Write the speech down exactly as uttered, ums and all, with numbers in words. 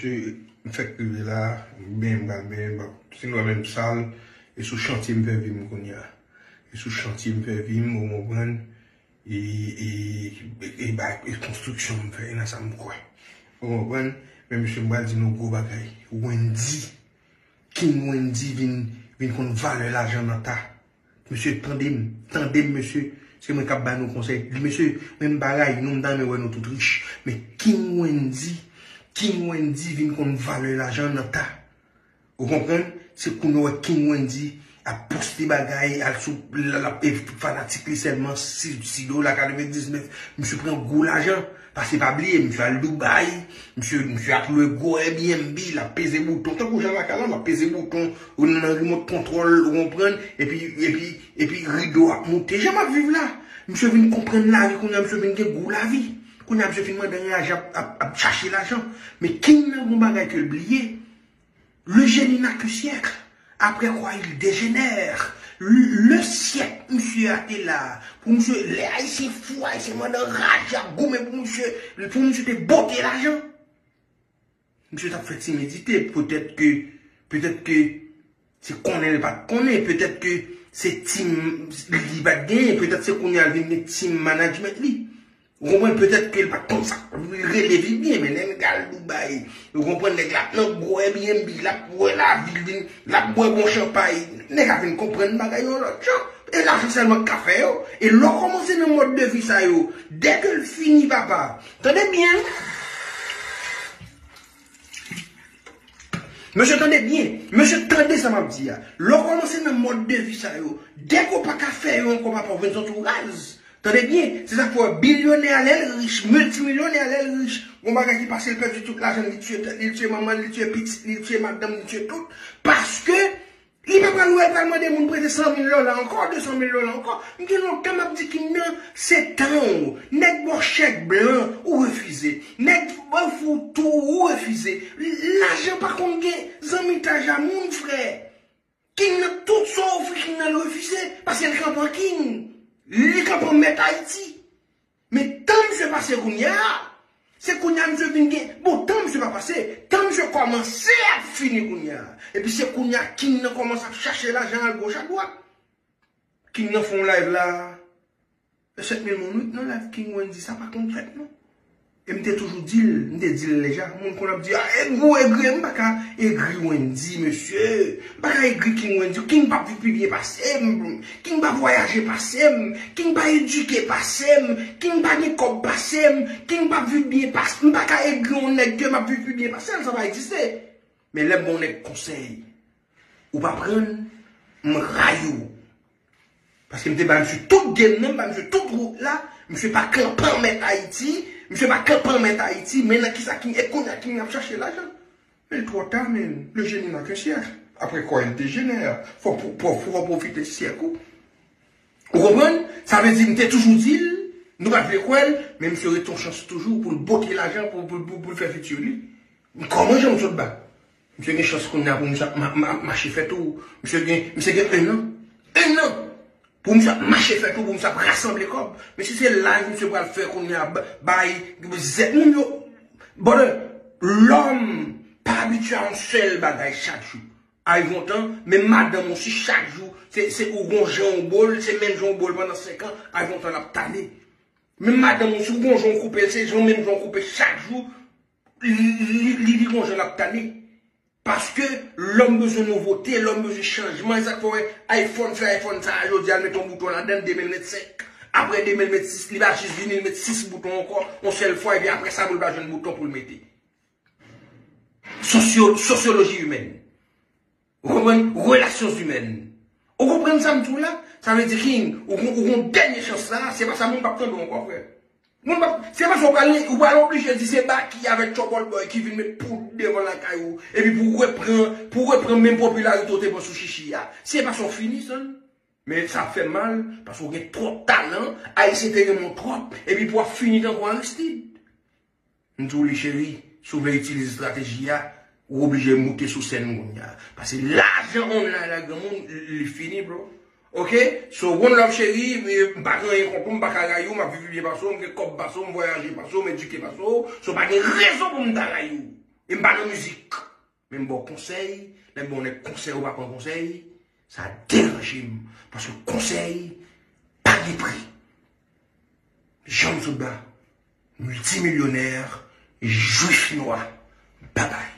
Mesye, m fèk rive la, m benyen, m pral benyen, bon, si nou wè menm sal, e sou chantye m fè vi m kounye a. E sou chantye m fè vi m, ou konprann? E, e, e, e, ba- e konstriksyon m fè, e nan sa m kwè. Ou konprann? Men mesye, m pral di nou gwo bagay. Wendy, King Wendy vin, vin konn valè lajan nan ta. Mesye, tande m, tande m, mesye. Se mwen k ap ba nou konsèy. Mesye, mwen m pa rayi nou, m ta renmen wè nou tout rich. Men King Wendy, King Wendy vin konn valè lajan nan ta. Ou konprann? Se kounye a w wè King Wendy ap poste bagay, al sou, l ap, e fanatik li sèlman, si, si dola katrevendiznèf, misye pran gwo lajan. Paske pa bliye, misye al Dubai, misye, misye ap lwe gwo Airbnb, l ap peze bouton, tankou Jean Lacaille la, l ap peze bouton, ou nan remote control, ou konprann, epi, epi, epi rido ap moute. Jan m ap viv la, misye vin konprann lavi, kounye a misye vin gen gou lavi. Kounye a misye fin mande anraje ap, ap, ap chache lajan. Men King nan gon bagay ke l bliye. Le génie n'a qu'un siècle. Après quoi, il dégénère. Le, le siècle, misye a te la. Pou misye, lè Ayisyen fou, Ayisyen mande anraje ap goumen pou misye, pou misye te bote lajan. Misye t ap fè ti medite, petèt ke, petèt ke se konnen l pa t konnen, petèt ke se team li pa t genyen, petèt se kounye a l vin gen team management li. Ou konprann, petèt ke l pa t konn sa rele vi byen, men nèg al Dubai. Ou konprann, nèg la nan gwo Airbnb, l ap wè lavi, l vin, l ap bwè bon chanpay. Nèg la vin konprann bagay yon lòt jan. E lajan sèlman k ka fè yo. E lè w kòmanse nan mòd de vi sa yo, dèke l fini, papa, tande byen. Mesye, tande byen. Mesye, tande sa m ap di a. Lè w kòmanse nan mòd de vi sa yo, dèke w pa ka fè yo ankò, papa, w vin sòti w raz. Tande byen, se sa k fè w wè bilyonè a lè l rich, miltimilyonè a lè l rich, gon bagay ki pase, l pèdi tout lajan l, li tiye tèt li, li tiye manman l, li tiye pitit li, li tiye madanm, li tiye tout. Paske li pa pral wè l pral mande moun prete san mil dola ankò, de san mil dola ankò. M gen lontan m ap di King nan, se tan w. Nèg ba w chèk blan, ou refize. Nèg ofri w tou, ou refize. Lajan pa konn gen zanmitaj a moun, frè. King nan tout sa w ofri King nan l refize, paske l kanpe an King. Li kanpe an mèt Ayiti. Men tan misye pase kounye a, se kounye a misye vin gen, bon, tan misye pa pase, tan misye kòmanse ap fini kounye a. Epi se kounye a King nan kòmanse ap chache lajan a goch a dwat. King nan fè yon live la, e sèt mil moun wi nan live King Wendy, sa pa konn fèt non. E m te toujou di l, m te di l deja, moun konn ap di, a, egri w egri, m pa ka egri Wendy, mesye. M pa ka egri King Wendy, King p ap viv pi byen pase m, King pa vwayaje pase m, King pa edike pase m, King pa gen kòb pase m, King p ap viv byen pase m, m pa ka egri yon nèg ke m ap viv pi byen pase l, sa pa egziste. Men lè m ba yon nèg konsèy, ou pa pran l, m rayi w. Paske m te ba misye tout game nan, m ba misye tout wout la, misye pa kanpe an mèt Ayiti, misye pa kanpe an mèt Ayiti, men nan kisa King, e kounye a King ap chache lajan. Men l twò ta, men le génie n'a qu'un siècle. Après quoi, il dégénère. Fò pou, pou, fò pwofite syèk ou. Ou konprann? Sa vle di, m te toujou di l, nou pa t vle kwè l, men misye rete yon chans toujou pou l bote lajan, pou, pou, pou, pou l fè fiti li. Kòman jan m sot ba? Misye gen chans kounye a pou misye ap ma, ma, mache fè tou. Misye gen, misye gen en an. En an! Pou misye ap mache fè tou, pou misye ap rasanble kòb. Men si se live misye pral fè kounye a, ba, bay, zèt moun yo. Brother, lòm pa abitye a yon sèl bagay chak jou. Arive yon tan, menm madanm ou si chak jou, se, se ou gon jan ou bo l, se menm jan ou bo l pandan senk an, arive yon tan l ap tane. Menm madanm ou si ou gon jan ou koupe l, se jan menm jan ou koupe chak jou, li, li, li, li gon jan l ap tane. Paske lòm bezwen nouvote, lòm bezwen chanjman. E sa k fè w wè iPhone, se iPhone sa a, jodi a, l met yon bouton ladan l, de mil vennsenk. Apre de mil vennsis, li pa jis vini, li met sis bouton ankò, yon sèl fwa, epi apre sa, pou l pa jwenn bouton pou l mete. Sosyo-, sosyoloji imèn. Ou konprann? Relasyon imèn. Ou konprann sa m di w la? Sa vle di, King, ou gon, ou gon dènye chans la, se pa sa moun p ap tande w ankò, frè. Moun p ap, se pa sa w pral, ou pral oblije di se Baky avèk Trouble Boy ki vin met poud devan lakay ou, epi pou w reprann, pou w reprann menm popilarite w te pran sou Chichi a. Se pa sa w fini, son. Men sa ap fè mal, paske w gen twòp talan, Ayisyen te renmen w twòp, epi pou w ap fini tankou Aristide. M di w li, cheri, si w vle itilize estrateji a, ou oblije moute sou sèn kounye a. Paske lajan online la, granmoun, li fini, bro. Ok? So, one love, cheri, m pa gen anyen kont ou, m pa ka rayi w, m ap viv byen pase w, m gen kòb pase w, m vwayaje pase w, m edike pase w. So, pa gen rezon pou m ta rayi w. E m pa nan mizik. Men m ba w konsèy, lè m ba w nèg konsèy ou pa pran konsèy, sa deranje m. Paske konsèy pa gen pri. Jan m sot ba, miltimilyonè, jwif nwa. Babay.